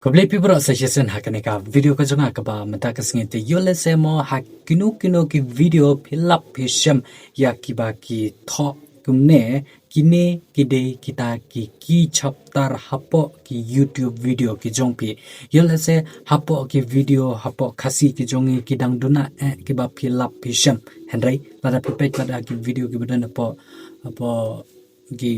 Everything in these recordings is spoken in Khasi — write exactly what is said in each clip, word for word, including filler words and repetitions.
Khublei phi baroh sa shisien ha kane ka video ka jong nga kaba mynta ka sngi te ïoh lehse mo ha kino kino ki video phi lap phi shem ïa kiba ki thoh kumne kine ki dei kita ki ki chapter hapoh ki YouTube video ki jong phi. Ïoh lehse hapoh ki video hapoh Khasi ki jong ngi ki dang duna eh kiba phi lap phi shem. Hynrei lada phi peit pat ha ki video kiba don hapoh hapoh ki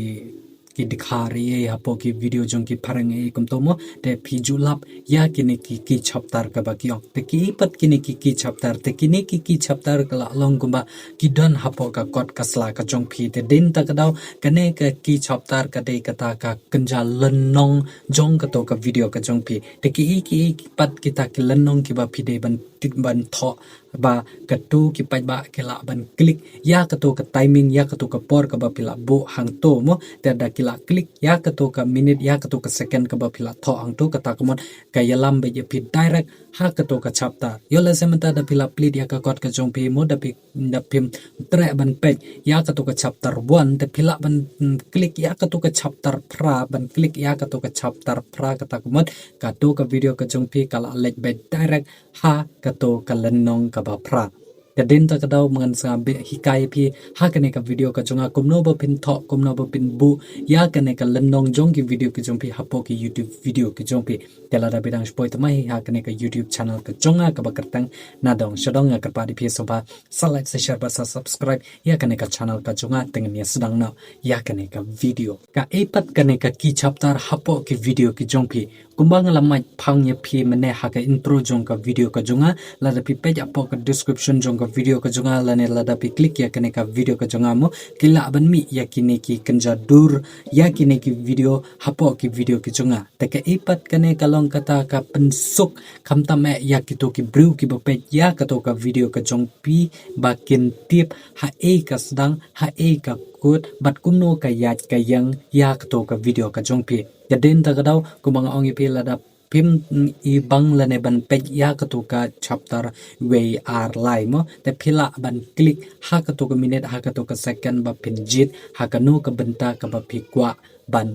ki dkhar ei hapoh ki video jong ki phareng ei kumto mo te phi ju lap ïa kine ki ki chapter kaba ki ong te ki pat kine ki ki chapter te kine ki ki chapter ka la long kumba ki don hapoh ka kot ka sla ka jong phi te dei na kata ka daw kane ka ki chapter ka dei kata ka kynja lynnong jong kato ka video ka jong phi te ki ki pat kita ki lynnong kiba phi dei ban tip ban thoh ba kato ki paidbah ki lah ban click ïa kato ka timing ïa kato ka por kaba phi lah buh hangto mo te da ki lah click ïa kato ka minute ïa kato ka second kaba phi lah thoh hangto kata ka mut ka ïalam beit ïa phi direct ha kato ka chapter. Ïoh lehse mynta da phi lah plie ïa ka kot ka jong phi mo da phi da phim treh ban peit ïa kato ka chapter one te phi lah ban mm, click ïa kato ka chapter phra ban click ïa kato ka chapter phra kata ka mut kato ka video ka jong phi ka lah leit beit direct ha kato ka lynnong kaba phra. Te dei na kata ka daw mynta nga sngewbha hikai phi ha kane ka video ka jong nga kumno ba phin thoh kumno ba phin buh ïa kane ka lynnong jong ki video ki jong phi hapoh ki YouTube video ki jong phi. Te lada phi dang shu poi thymmai ha kane ka YouTube channel ka jong nga kaba kyrteng Nadong Shadong nga kyrpad ïa phi sngewbha sa like sa share bad sa subscribe ïa kane ka channel ka jong nga te ngin ïa sdang noh ïa kane ka video. Kaei pat kane ka ki chapter hapoh ki video ki jong phi. Kumba nga la mait phang ïa phi mynne ha ka intro jong ka video ka jong nga lada phi peit hapoh ka description jong ka video ka jong nga lane lada phi click ïa kane ka video ka jong nga mo ki lah ban mih ïa kine ki kynja dur ïa kine ki video hapoh ki video ki jong nga. Te kaei pat kane ka long kata ka pynsuk khamtam eh ïa kito ki briew kiba peit ïa kato ka video ka jong phi ba kin tip haei ka sdang haei ka kut bad kumno ka ïaid ka ïeng ïa kato ka video ka jong phi. Te dei na kata ka daw kumba nga ong ïa phi lada phim mm, i bang lane ban peit ïa kato ka chapter wei ar lai mo te phi lah ban click ha kato ka minute ha kato ka second ba phin jied ha kano ka bynta kaba phi kwah ban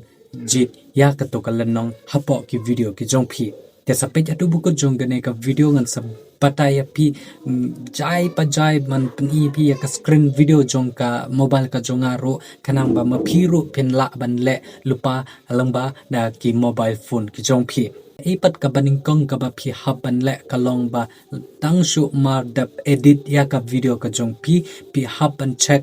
jied ïa kato ka lynnong hapoh ki video ki jong phi. Te sa peit haduh ba kut jong kane ka video ngan sa batai ïa phi mm, jai pa jai ban pyni ïa phi ïa ka screen video jong ka mobile ka jong nga ruh khnang ba ma phi ruh phin lah ban leh lypa lyngba da ki mobile phone ki jong phi. Ei pat kaba nyngkong kaba phi hap ban leh ka long ba tang shu mar dep edit ïa ka video ka jong phi phi hap ban check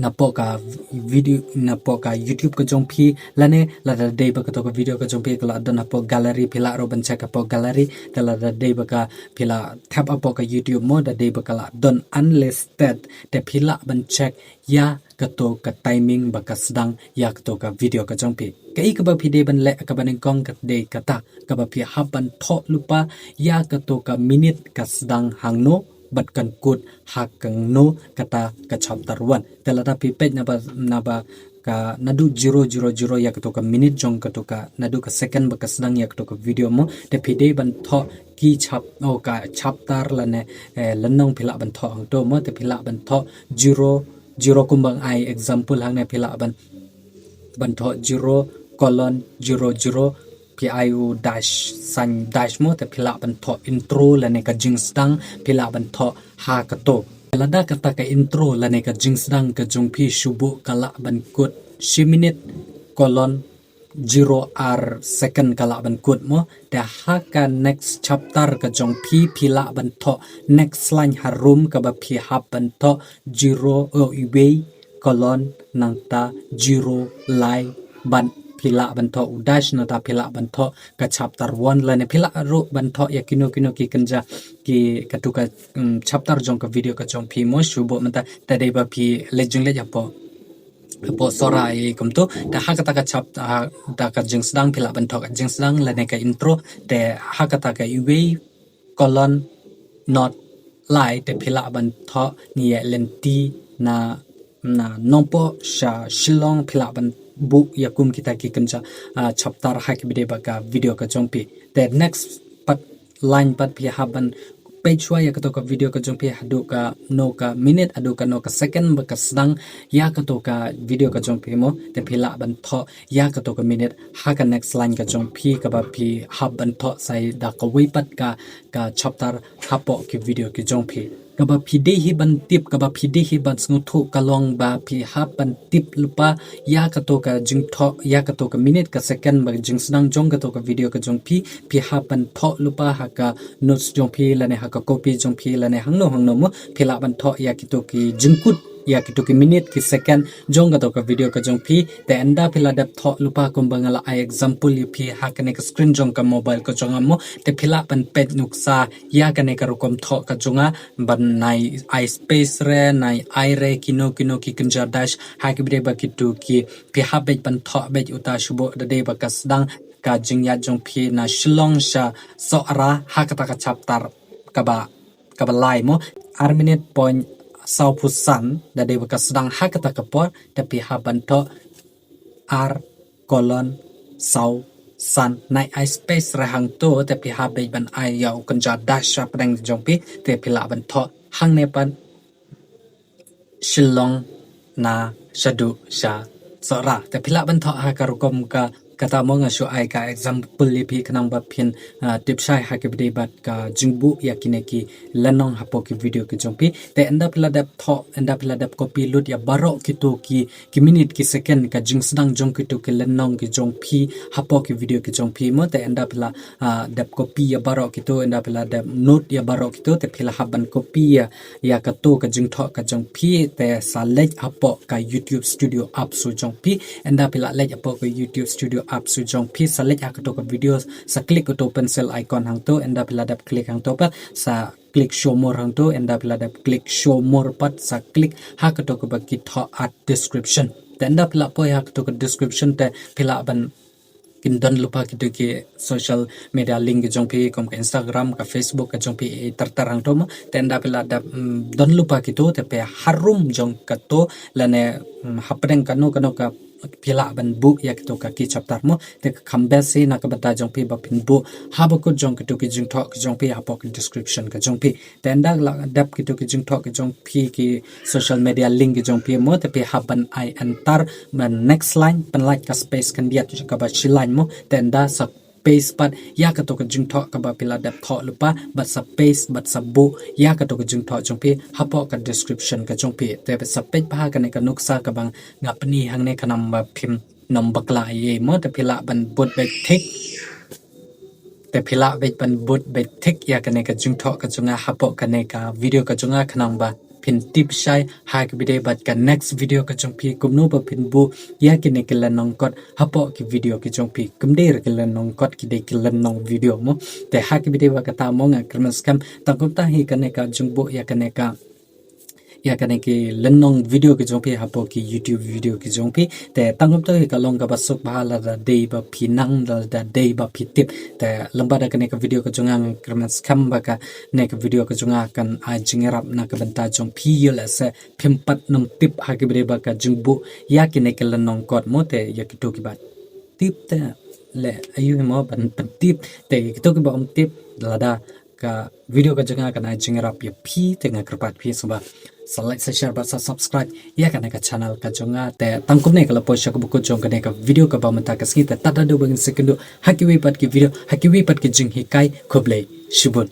napoh ka video napoh ka YouTube ka jong phi lane lada dei ba kato ka video ka jong phi ka la don hapoh gallery phi lah ruh ban check hapoh gallery te lada dei ba ka phi la thep hapoh ka YouTube mo da dei ba ka la don unlisted te phi lah ban check ïa kato ka timing ba ka sdang ïa kato ka video ka jong phi. Kaei kaba phi dei ban leh kaba nyngkong ka dei kata kaba phi hap ban thoh lypa ïa kato ka minute ka sdang hangno bad kan kut ha kano kata ka chapter one. Te lada phi peit naba naba ka naduh zero zero zero ïa kato ka minute jong kato ka naduh ka second ba ka sdang ïa kato ka video mo te phi dei ban thoh ki chap o ka chapter lane eh, lynnong phi lah ban thoh hangto mo te phi lah ban thoh zero zero kumba nga ai example hangne phi lah ban ban thoh zero colon zero zero phi ai u dash sign dash mo te phi lah ban thoh intro lane ka jingsdang phi lah ban thoh ha kato. Lada kata ka intro lane ka jingsdang ka jong phi shu buh ka lah ban kut shi minute colon zero ar second ka lah ban kut mo te ha ka next chapter ka jong phi phi lah ban thoh next line harum kaba phi hap ban thoh zero o iwei colon nangta zero lai ban phi lah ban thoh u dash nangta phi lah ban thoh ka chapter one lane phi lah ruh ban thoh ïa kino kino ki kynja ki katu ka um, chapter jong ka video ka jong phi mo shu buh mynta te dei ba phi leh jing leh hapoh hapoh sora i kumto te ha kata ka chap ha kata ka jingsdang phi lah ban thoh ka jingsdang lane ka intro te ha kata ka iwei colon not lai te phi lah ban thoh ngi ïa lynti na na Nongpoh sha Shillong phi lah ban buh ïa kum kita ki kynja uh, chapter ha ki bide ba ka video ka jong phi. Te next pat line pat phi hap ban peit shuwa ïa kato ka video ka jong phi haduh kano ka minit, haduh kano ka second ba ka sdang ïa kato ka video ka jong phi mo, te phi lah ban thoh ïa kato ka minit ha ka next line ka jong phi kaba phi hap ban thoh sa da kawei pat ka, ka chapter hapoh ki video ki jong phi. Kaba phi dei hi ban tip, kaba phi dei hi ban sngewthuh ka long ba phi hap ban tip lypa ïa kato ka jingthoh, ïa kato ka minit ka second ba jingsdang jong kato ka video ka jong phi, phi hap ban thoh lypa ha ka notes jong phi lane ha ka copy jong phi lane hangno hangno mo, phi lah ban thoh ïa kito ki jingkut, ïa kito ki minit ki second jong kato ka video ka jong phi. Te ynda phi la dep thoh lypa kumba nga la ai example ïa phi ha kane ka screen jong ka mobile ka jong nga mo, te phi lah ban peit nuksa ïa kane ka rukom thoh ka jong nga, ban nai ai space re, nai ai re kino kino ki kynja dash ha ki bynta ba kito ki, phi hap beit ban thoh beit uta shuh bad da dei ba ka sdang ka jingïaid jong phi na Shillong sha Sohra ha kata ka chapter kaba, kaba lai mo, ar minit point saw phew san, da dei ba ka sdang ha kata ka por, te phi hap ban thoh ar colon saw san, nai ai space re hangto, te phi hap beit ban ai ïa u kynja dash hapdeng jong phi, te phi lah ban thoh hangne pat Shillong na shaduh sha Sohra. Te phi lah ban thoh ha ka rukom ka, kata mo nga shu ai ka example ïa phi khnang ba phin, ah, tip shai ha ki bynta bad ka jingbuh ïa kine ki lynnong hapoh ki video ki jong phi. Te ynda phi la dep thoh, ynda phi la dep copy lut ïa baroh kito ki, ki minit ki second ka jingsdang jong kito ki lynnong ki jong phi hapoh ki video ki jong phi mo, te ynda phi la, ah, dep copy ïa baroh kito, ynda phi la dep note ïa baroh kito, te phi la hap ban copy ïa, ïa kato ka jingthoh ka jong phi, te sa leit hapoh ka YouTube Studio app shu jong phi. Ynda phi la leit hapoh ka YouTube Studio app shu jong phi, sa leit ha kato ka video, sa click kato pencil icon hangto, ynda phi la dep click hangto pat, sa click show more hangto, ynda phi la dep click show more pat, sa click ha kato kaba ki thoh add description. Te ynda phi la poi ha kato ka description, te phi lah ban, kin don lypa kito ki social media link ki jong phi, kum ka Instagram, ka Facebook ka jong phi, eh, ter ter hangto mo. Te ynda phi la dep, mm, don lypa kito, te phi harum jong kato lane, mm, hapdeng kano kano ka phi lah ban buh ïa kito ka ki chapter mo. Te ka kham best hi na ka bynta jong phi ba phin buh ha bakut jong kito ki jingthoh ki jong phi hapoh ka description ka jong phi. Te ynda la dep kito ki jingthoh ki jong phi, ki social media link ki jong phi mo, te phi hap ban ai enter, ban next line, pynlait ka space khyndiat kaba shi line mo, te ynda sa paste pat ïa kato ka jingthoh kaba phi la dep thoh lypa, bad sa paste, bad sa buh ïa kato ka jingthoh jong phi hapoh ka description ka jong phi. Te sa peit bha kane ka nuksa kaba nga pyni hangne khnang ba phim nym bakla ei ei mo, te phi lah ban bud beit thik. Te phi lah beit ban bud beit thik ïa kane ka jingthoh ka jong nga hapoh kane ka video ka jong nga khnang ba phin tip shai ha ki bynta bad ka next video ka jong phi kumno ba phin buh ïa kine ki lynnong kot hapoh ki video ki jong phi. Kum dei re ki lynnong kot, ki dei ki lynnong video mo. Te ha ki bynta ba kata mo nga kyrmen skhem tang kumta hi kane ka jingbuh ïa kane ka, ïa kane ki lynnong video ki jong phi hapoh ki YouTube video ki jong phi. Te tang kumta hi ka long kaba suk bha lada dei ba phi nang, lada dei ba phi tip. Te lyngba da kane ka video ka jong nga nga kyrmen skhem ba kane ka video ka jong nga kan ai jingïarap na ka bynta jong phi, ïoh lehse phim pat nym tip ha ki bynta ba ka jingbuh ïa kine ki lynnong kot mo, te ïa kito kiba tip te leh aïu hi mo ban pyntip, te ïa kito kiba ym tip lada ka video ka jong nga kan ai jingïarap ïa phi, te nga kyrpad phi sngewbha sa like, sa share bad sa subscribe ïa kane ka channel ka jong nga. Te tang kumne ka la poi sha ka bakut jong kane ka video kaba mynta ka sngi, te tad haduh ba ngin sa ïakynduh ha kiwei pat ki video, ha kiwei pat ki jinghikai, khublei shibun.